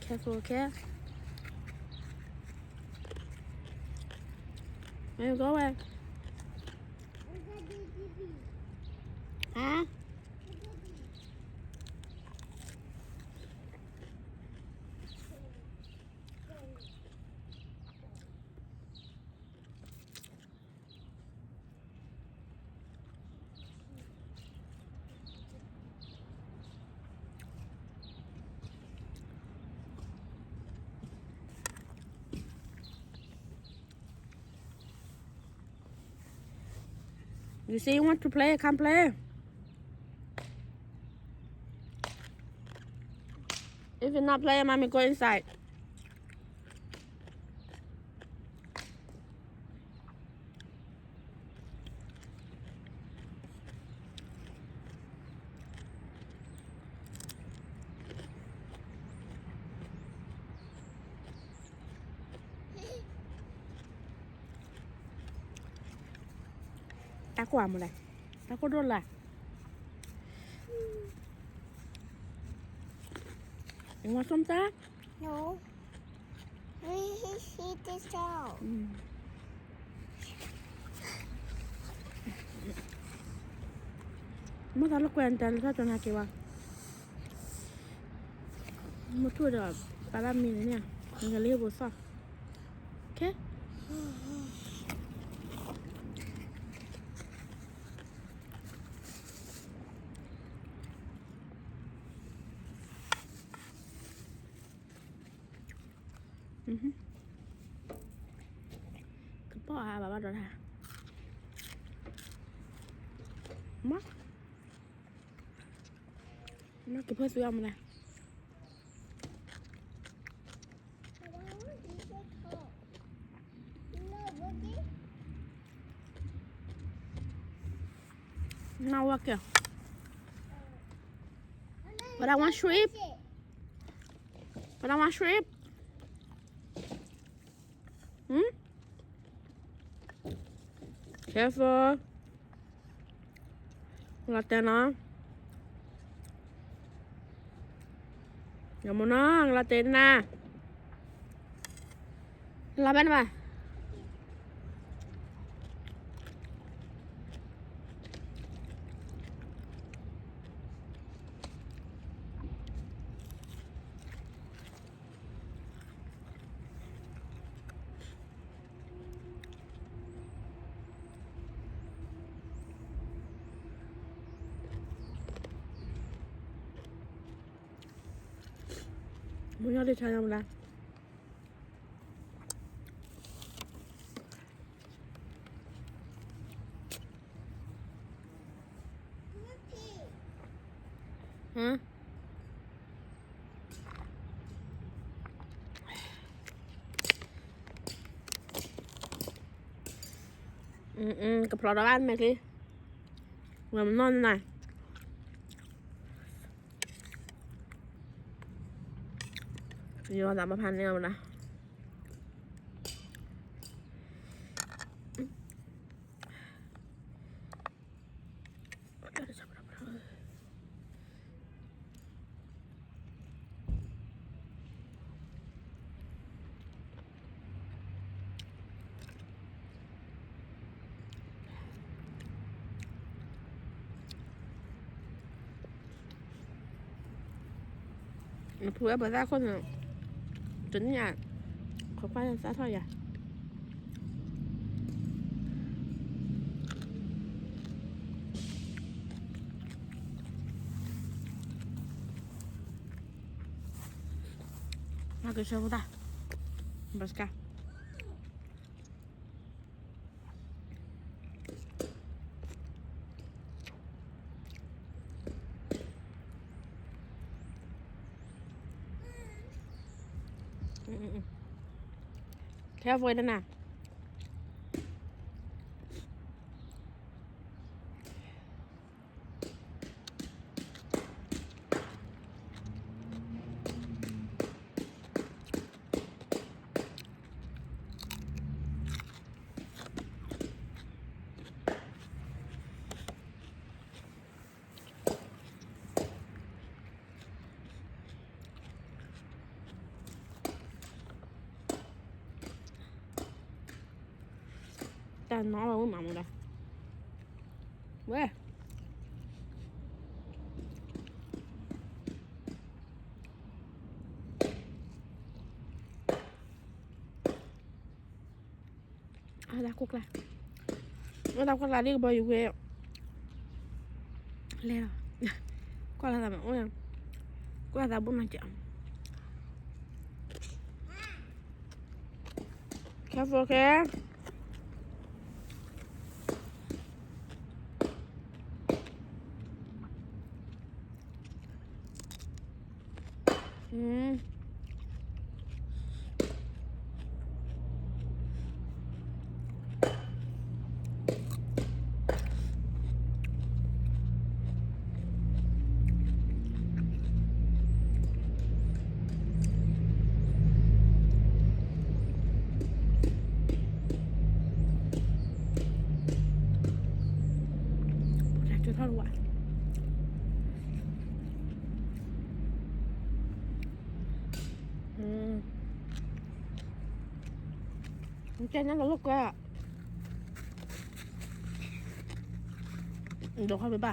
Careful, okay? Where you going? Huh? You say you want to play, come play. If you not play, mommy go inside. Taco amo la. Taco dola. You want some taco? No. He, he, he this out. Mm. Mother, look where I'm telling you, not gonna give up. Motuda, para mí, niña. Ngalebo sa. Okay? Mhm. ကပီၢ်အါဘၣ်ဘၣ်ဒီးတၢ် မ့ၢ် မ့ၢ်ကဖၢသုအမနၤ Not working. But I want shrimp. But I want shrimp. Hmm? Careful. လီၤတဲာ်နီၤ. ယမနီၤ လီၤတဲာ်နၤ. လီၤဘဲနဘၣ်. မုၢ်ညီဒိၣ်ဆါညါမနၤ. ဟမ် ကဖျီဒီးဘၣ်မဲာ်ချံ ဝဲမနီၢ်နၤ ယသးမဖးန့ၢ်အီၤမနၤ. နဖုဝဲပသၣ်ခိၣ်န့ၣ် တနံၣ်ညါ ခိးခွါသၣ်ထီၣ်ယၤ မၤကဆှၢဖိတၢ် ဘၣ်စကါ Careful နၤ. နီၢ်ဝဲဝံၣ်မးမူဒါ, ဝဲ, အတၢ်ခိၣ်ကျါ, အတၢ်ခိၣ်ကျါလံကဘီယူၤဝဲ, လဲၤလီၤ, ကွၢ်လီၤသးမး, ကွၢ်လီၤသးဘိၣ်နီၤကဲး, careful, okay. ကၠိထီၣ်တဝး, ကဲညါလီၤလိာ်ကွဲ, ဒိးခီၣ်ဘၣ်,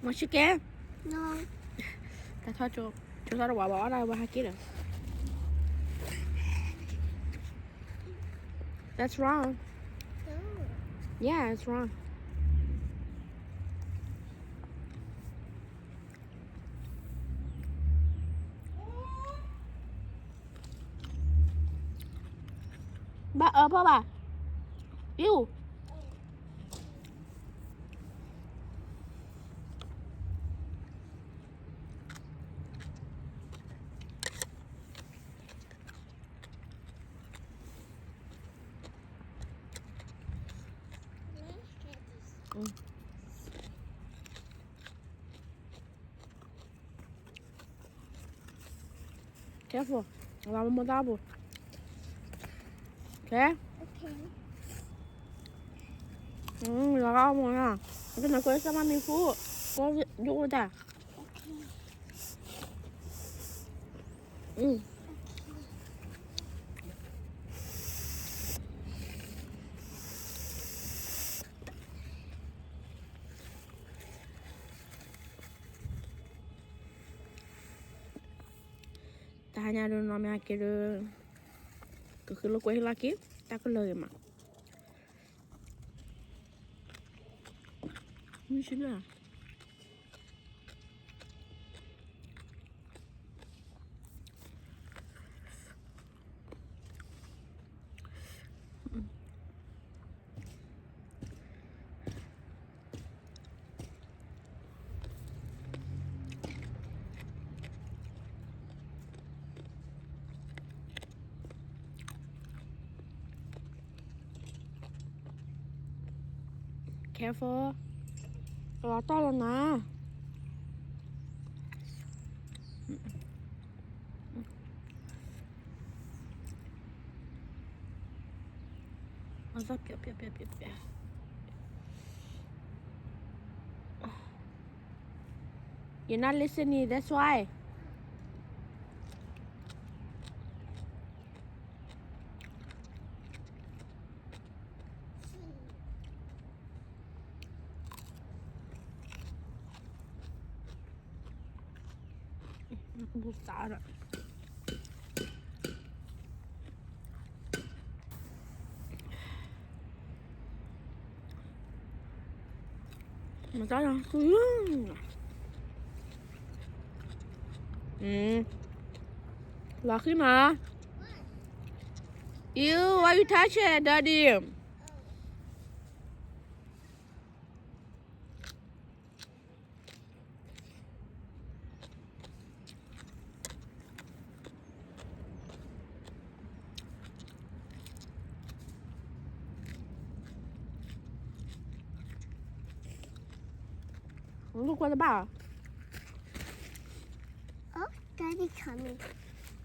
မၤဆူၣ်ကဲ, တၢ်ထီၣ်ကၠိ, ကၠိထီၣ်တဝးဘၣ်အီၣ်ဒၣ်ဝဲဟဲက့ၤဒီး, that's wrong, yeah, it's wrong. ဘၣ်အၢဖီဘၣ်, ပျူၢ်. Careful, လီၤမူဒါပူၤ, okay. လီၤဂာ်အီၣ်မူနီၤ, ကနၢ်ကွဲစၢ်မ့ၢ်ဖူ, ကိးယိၣ်တၢ်, တၢ်ဟါညါဒုးနီၢ်မ့ၢ်ဟဲက့ၤဒီး, ကဃုလိာ်ကွဲဟ့ၣ်လီၤက့ၤ, တၢ်ကလၢာ်ဂ့ၤမး, မုၢ်ဆ့ၣ်လၢ Careful, လီၤတီၢ်လီၤနၤ, အသီၣ်ပျီပျီပျီပျီပျီ, you're not listening, that's why. ဘူးသးဒီး မတၤလီၤ, လီၤဃံမး, ew, why you touch it, daddy? လူကွဲတဘၣ်, oh, daddy coming,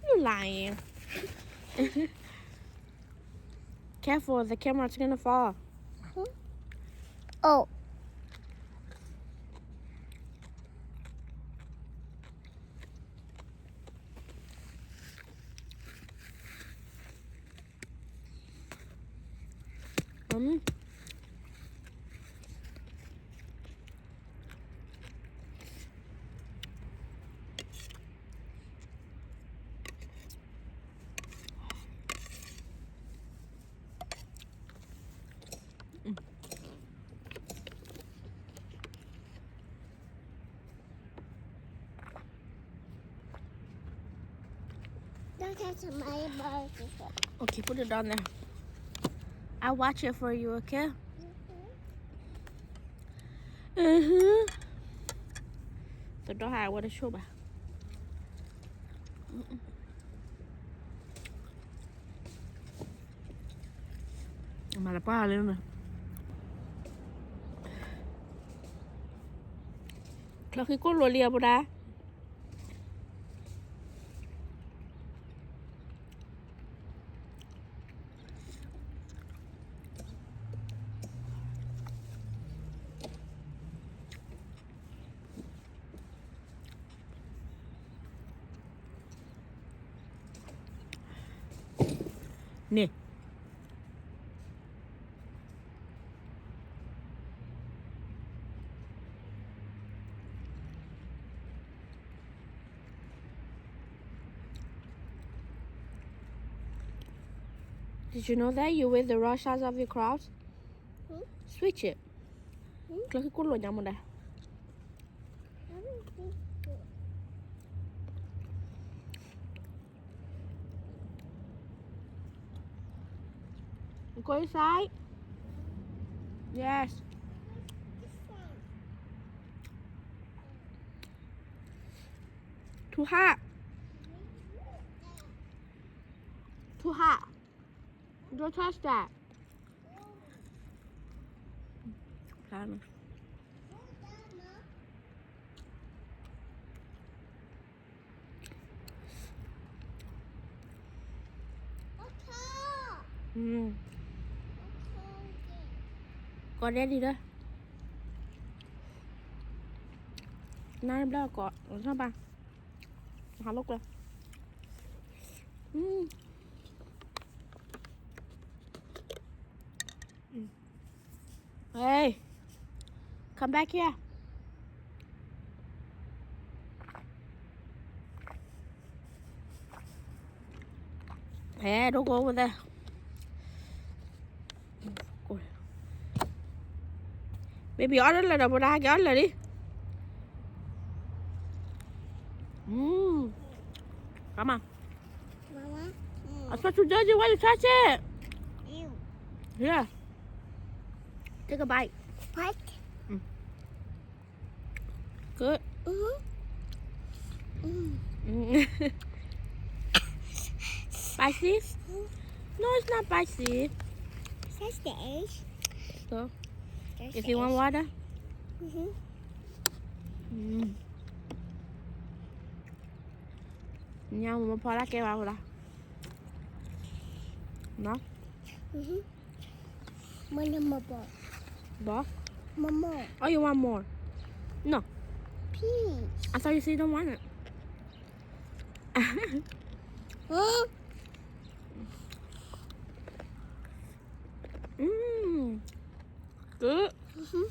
you lying. Careful, the camera's gonna fall. Oh. Mm. Don't touch my bar. Okay, put it down there. I'll watch it for you, okay? Mm-hmm. So don't have what to show ba. Mara pa le. Clock ko lo le abra. Ni. Did you know that you wear the raw sides of your clothes? Hmm? Switch it. Hmm? Clock ko lo nya mo da. I don't think so. Go inside. Yes. This one. Too hot. Too hot. Don't touch that. Plano. Call daddy đó. Nai bla call, sao ba. Hả, lúc đó. Mm. Mm. Hey, come back here. Hey, don't go over there. Baby, order lagi, dah, dah, order lagi. Hmm. Come on. Mama. Mm. I thought you dirty. Why you touch it? Ew. Yeah. Take a bite. Bite. Mm. Good. Mm-hmm. Mm. Mm. Spicy? Mm. No, it's not spicy. That's the egg. So, that's if the you want egg. Water? Mm-hmm. Mm. Nyam mɔ pɔ la kɛ wa wla. No? Mm-hmm. Mama, more. Bɔ? Mama. Oh, you want more? No. Please. I thought you said you don't want it. Mm. Mm. Good. Mm-hmm.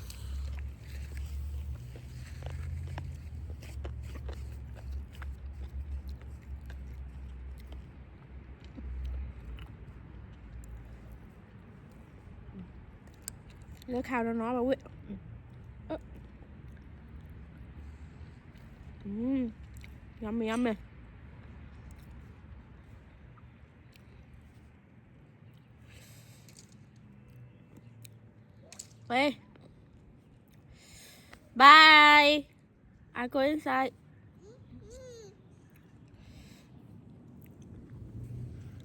Look how the normal whip. Mm. Yummy, yummy. Hey. Bye. I go inside.